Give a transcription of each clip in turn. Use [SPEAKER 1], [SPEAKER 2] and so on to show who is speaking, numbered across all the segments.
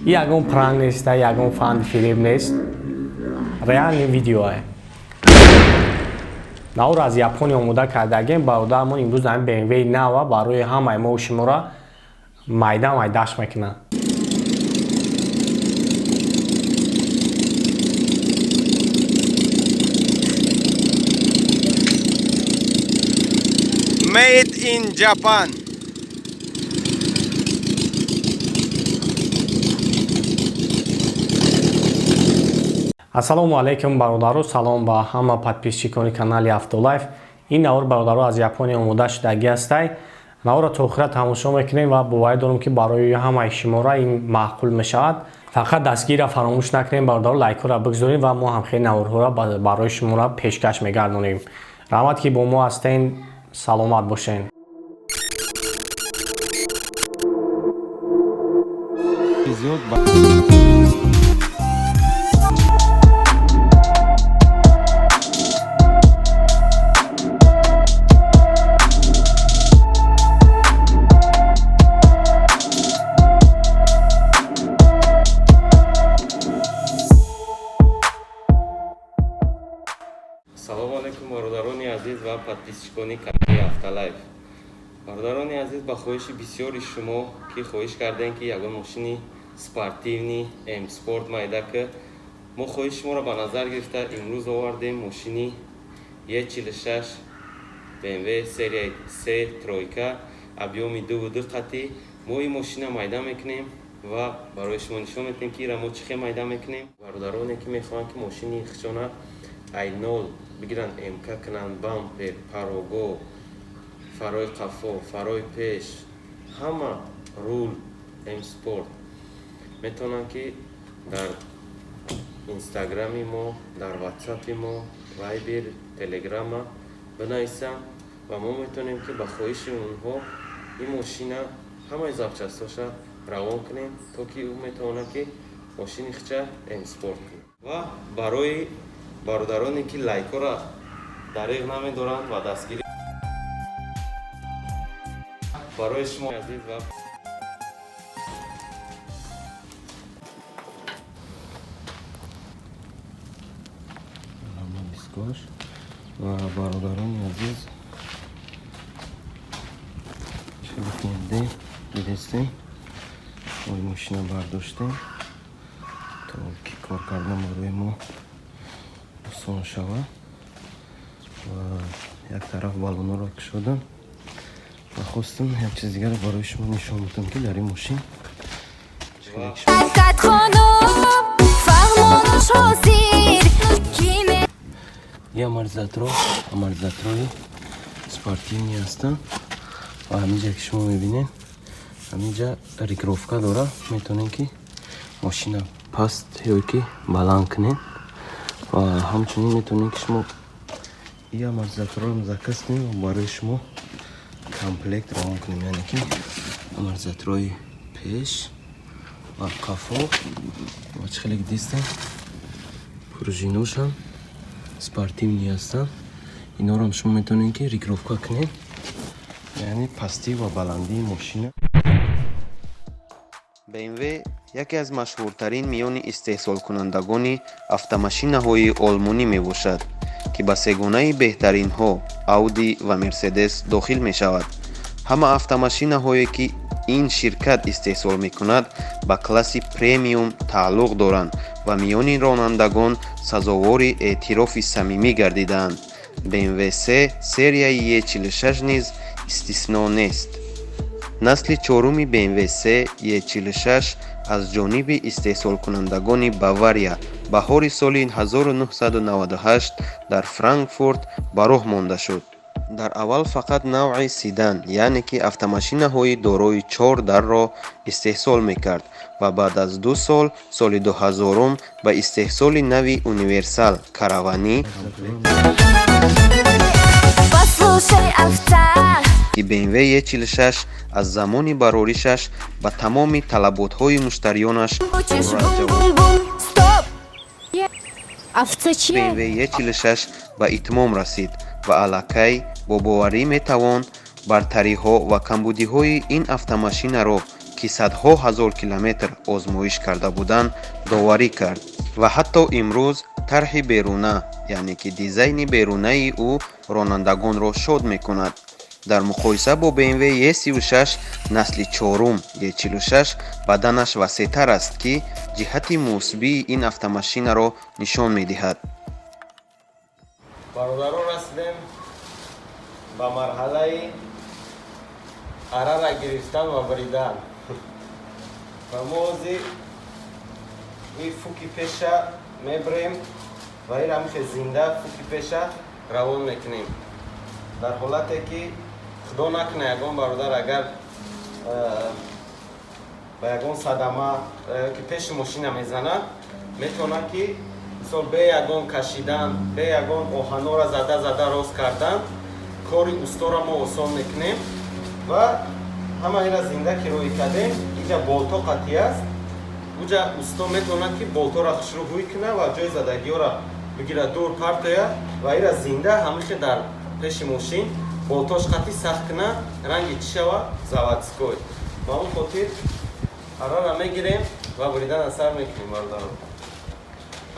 [SPEAKER 1] Ягон пранк нест, ягон фанди фиреб нест, реальный видеое. Навор аз Япония омода кардагем. Бародарамон имрӯз ҳамин BMW нава барои ҳамаи мо шуморо майда майдаш мекунад.
[SPEAKER 2] Made in Japan.
[SPEAKER 1] Ассалому алайкум, бародаро, салом ба ҳама подписчикони канали Автолайф. Ин навор, бародаро, аз Япония омода шудагӣ ҳастай. Наворро то охира тамошо мекунем ва боварӣ дорам, ки барои ҳамаи шуморо ин маъқул мешавад. Фақат дастгирро фаромӯш накунем, бародаро, лайкҳоро бигзорем ва мо ҳам хеле наворҳоро барои шуморо пешкаш мегардонем. Раҳмат, ки бо мо ҳастен, саломат бошен.
[SPEAKER 2] Зиёд.
[SPEAKER 3] Салому алайкум, бародарони азиз ва подписчикони канали Автолайф. Бародарони азиз, ба хоҳиши бисёри шумо, ки хоҳиш кардем, ки ягон мошини спортивный М Спорт майда ки, мо хоҳиши шуморо ба назар гирифта, имрӯз овардем мошини Е46 BMW серияи С тройка, объёми 2,2 қатӣ. Мо ин мошина майда мекунем ва барои шумо нишон медиҳем, ки ира мо чӣ хел майда мекунем. Бародароне, ки мехоҳанд, ки мошини худшона ай нол бигиранд, МК кунанд, бампер, парого, фарои қафо, фарои пеш, ҳама, рул М Спорт, метавонанд, ки дар Инстаграми мо, дар Ватсапи мо, Вайбер, Телеграма бинависанд ва мо метавонем, ки ба хоҳиши онҳо ин мошина ҳамаи запчастҳоша равон кунем, то ки ӯ метавонад, ки мошини худша М Спорт кунад. Ва барои бародароне, ки лайкҳоро дариғ намедоранд ва дастгирӣ барои шумо азиз ва
[SPEAKER 2] Дискош. Ва бародарони азиз, чӣ гуфтем, дидестем, ой, мошина бардоштем, то ки кор кардан барои мо осон шавад. Ва як тараф баллонҳоро кушодам ва хостам як чиз дигаро барои шумо нишон бидам, ки дар ин мошин чӣ
[SPEAKER 4] Кат хонум фармонаш ҳозир ки
[SPEAKER 2] И амортизаторо, амортизаторҳои спортивный ҳастанд. Ва ҳаминҷа, ки шумо мебинед, ҳаминҷа регулировка дора, метавонед, ки мошина паст ё ки баланд кунед. Ва ҳамчунин метавонед, ки шумо и амортизаторро заказ кунед ва барои шумо комплект равон кунем, яъне ки амортизаторҳои пеш ва қафо. Ва чӣ хеле дидистем, пружиношам спортивный ҳастанд. Инҳоро шумо метавонед, ки регулировка кунед, яъне пастӣ ва баландии мошина.
[SPEAKER 5] BMW яке аз машҳуртарин миёни истеҳсолкунандагони автомошинаҳои олмонӣ мебошад, ки ба сегонаи беҳтаринҳо Audi ва Mercedes дохил мешавад. Ҳама автомошинаҳое, ки ин ширкат истеҳсол мекунад, ба класси премиум тааллуқ доранд ва миёни ронандагон сазовори эътирофи самимӣ гардидаанд. BMW 3 серияи E46 низ истисно нест. Насли чоруми BMW 3 E46 аз ҷониби истеҳсолкунандагони Бавария баҳори соли 1998 дар Франкфурт ба роҳ монда шуд. Дар аввал фақат навъи седан, яъне ки автомошинаҳои дорои чор дарро истеҳсол мекард ва баъд аз 2 сол, соли 2000, ба истеҳсоли нави универсал караванӣ,
[SPEAKER 4] Послушай, овца.
[SPEAKER 5] ки BMW E46 аз замони бароришаш ба тамоми талаботҳои муштариёнаш
[SPEAKER 4] Учишь
[SPEAKER 5] пурра ҷавоб
[SPEAKER 4] бум-бум-бум. Стоп! Овца чья?
[SPEAKER 5] BMW E46 ба итмом расид ва аллакай бо боварӣ метавон бартариҳо ва камбудиҳои ин автомошинаро, ки ки садҳо ҳазор километр озмоиш карда буданд, доварӣ кард ва ҳатто имрӯз тарҳи беруна, яъне ки дизайни берунаи ӯ ронандагонро шод мекунад. Дар муқоиса бо BMW E36 насли чорум, E46 баданаш васеътар аст, ки ҷиҳати мусбии ин автомашинаро нишон медиҳад.
[SPEAKER 3] Бародарон, расидем ба марҳалаи арара гирифтан ва буридан ва мо ҳозир ин фуки пеша мебирем ва ин ҳамихе зинда фуки пеша равон мекунем, дар ҳолате ки худо накуна ягон бародар агар ба ягон садама ки пеши мошина мезанад, метавонад ки мисол бе ягон кашидан, бе ягон оҳанора зада зада рост кардан, кори устора мо осон мекунем ва ҳама ира зинда ки рӯй кардем, инҷа болто қатъӣ аст. Уҷа усто метавонад ки болтора хушрӯ ҳуй кунад ва ҷои задагиёра бигирад, дур партояд ва ира зинда ҳамихе дар пеши мошин болтош қатъӣ сахт кунад, ранги чӣ шавад? Заводской. Ба он хотир арара мегирем ва буридан сар мекунем, бародарон.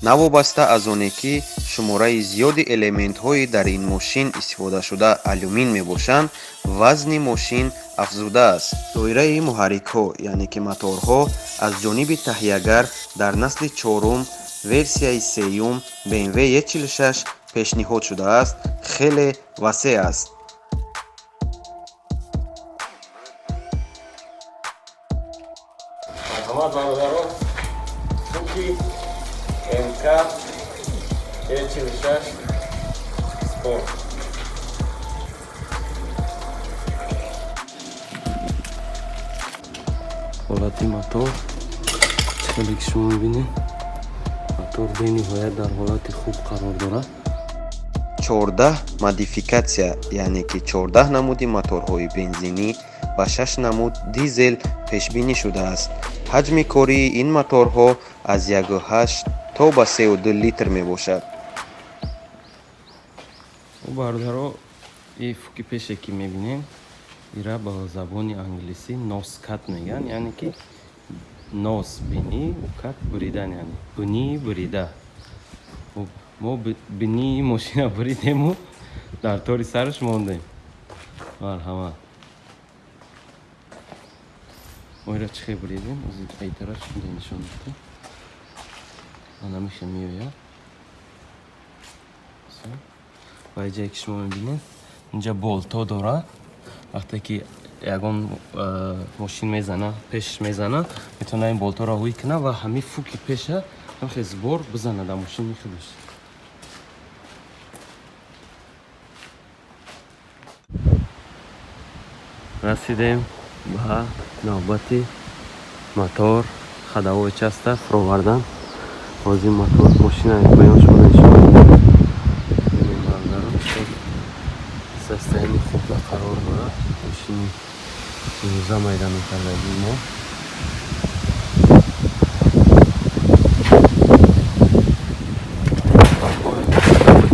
[SPEAKER 5] Навобаста аз оне ки шумораи зиёди элементҳои дар ин мошин истифодашуда алюмин мебошанд, вазни мошин афзудааст. Доираи муҳаррикҳо, яъне ки моторҳо, аз ҷониби таҳиягар дар насли чорум версияи сеюм BMW E46 пешниҳод шудааст, хеле васеъ аст.
[SPEAKER 3] Марҳамат, бародарон, фуки МК E46 Sport.
[SPEAKER 2] Ҳолати мотор хеле ки шумо мебинед, мотор бениҳоят дар ҳолати хуб қарор дорад.
[SPEAKER 5] 14 модификатсия, яъне ки 14 намуди моторҳои бензинӣ ва 6 намуд дизел пешбинӣ шудааст. Ҳаҷми кории ин моторҳо аз 1,8 то ба 3,2 литр мебошад.
[SPEAKER 2] Бародаро, и фуки пеше ки мебинем, ира ба забони англисӣ nose cut мегӯянд, яъне ки nose бинӣ, cut буридан, яъне бинии бурида. Мо бинии мошина буридему дар тори сараш мондем. Марҳамат, мо ира чӣ хел буридем, айтараш нишон медиҳем. Анамиша меояд ва иҷае ки шумо мебинед, инҷа болто дорад. Вақте ки ягон мошин мезана, пешш мезана, метавона ин болторо ҳуй кунад ва ҳамин фуки пеша ҳамхе сбор бизана дар мошини худаш. Расидем ба навбати мотор ходовой часта фуровардан. Ҳозир мотор мошина поён шумо нишон медиҳем. Бародарон, состояние хуб қарор дорад мошини имрӯза майда мекардагии мо.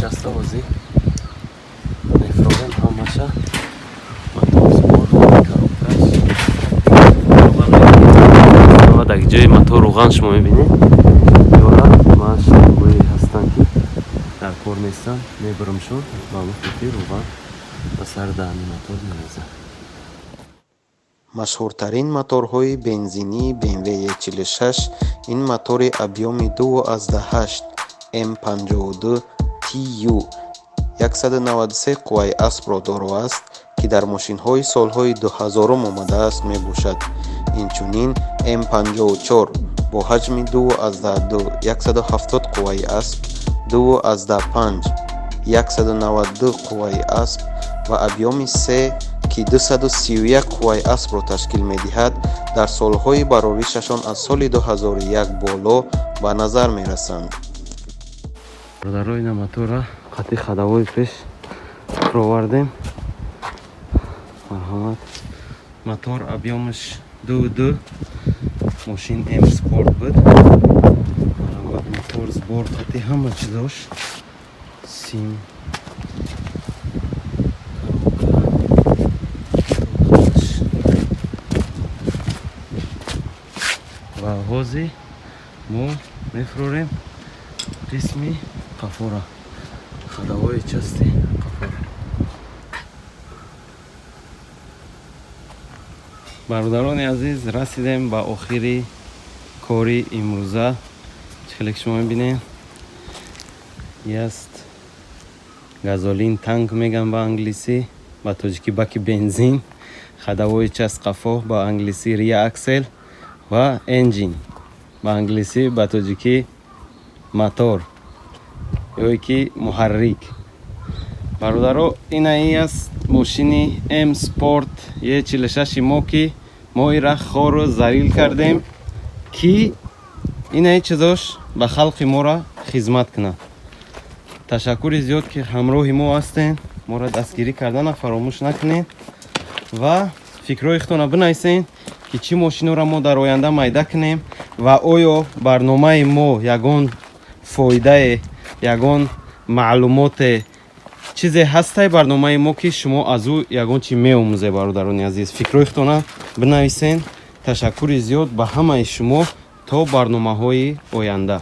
[SPEAKER 2] Часта ҳозир мефурорем ҳамаша. Мотор сбор, коробкаш ва дар ҷои мотор рӯған шумо мебинед, ёра ман шлангҳое ҳастанд ки дар кор нестанд, мебарамшон, ба ҳамин хотир рӯған ба сари даҳани мотор мерезад.
[SPEAKER 5] Машҳуртарин моторҳои бензинии BMW E46 ин мотори объёми 2,8 M52 TU 193 қувваи аспро доро аст, ки дар мошинҳои солҳои 2000 омадааст мебошад. Инчунин М54 бо ҳаҷми 2,2 170 қувваи асп, 2,5 192 қувваи асп ва объёми 3, ки 231 қувваи аспро ташкил медиҳад, дар солҳои бароришашон аз соли 2001 боло ба назар мерасанд.
[SPEAKER 2] Бародаро, ина мотора қатъи ходовой пеш фуровардем. Марҳамат, мотор объёмаш 2,2, мошин М Спорт буд. Марҳамат, мотор сбор қатъи ҳама чизош, сим, коробка. Ҳозир мо мефурорем қисми қафора, ходовой части қафора. Бародарони азиз, расидем ба охири кори имрӯза. Чӣ хеле ки шумо мебинед, аст gasoline tank меган ба англисӣ, ба тоҷикӣ баки бензин, ходовой часть қафо, ба англисӣ rear axle ва engine ба англисӣ, ба тоҷикӣ мотор ё ки муҳаррик. Бародаро, инаи аст мошини М Спорт Е46 мо, ки мо ира хору зарил кардем, ки инаи чизош ба халқи мора хизмат кунад. Ташаккури зиёд, ки ҳамроҳи мо ҳастен. Моро дастгирӣ кардана фаромӯш накунед ва фикрҳои худтонро бинависен, ки чӣ мошинҳоро мо дар оянда майда кунем ва оё барномаи мо ягон фоидае, ягон маълумоте, чизе ҳастай барномаи мо, ки шумо аз ӯ ягон чи меомӯзе. Бародарони азиз, фикрҳои худтонро бинависен. Ташаккури зиёд ба ҳамаи шумо, то барномаҳои оянда.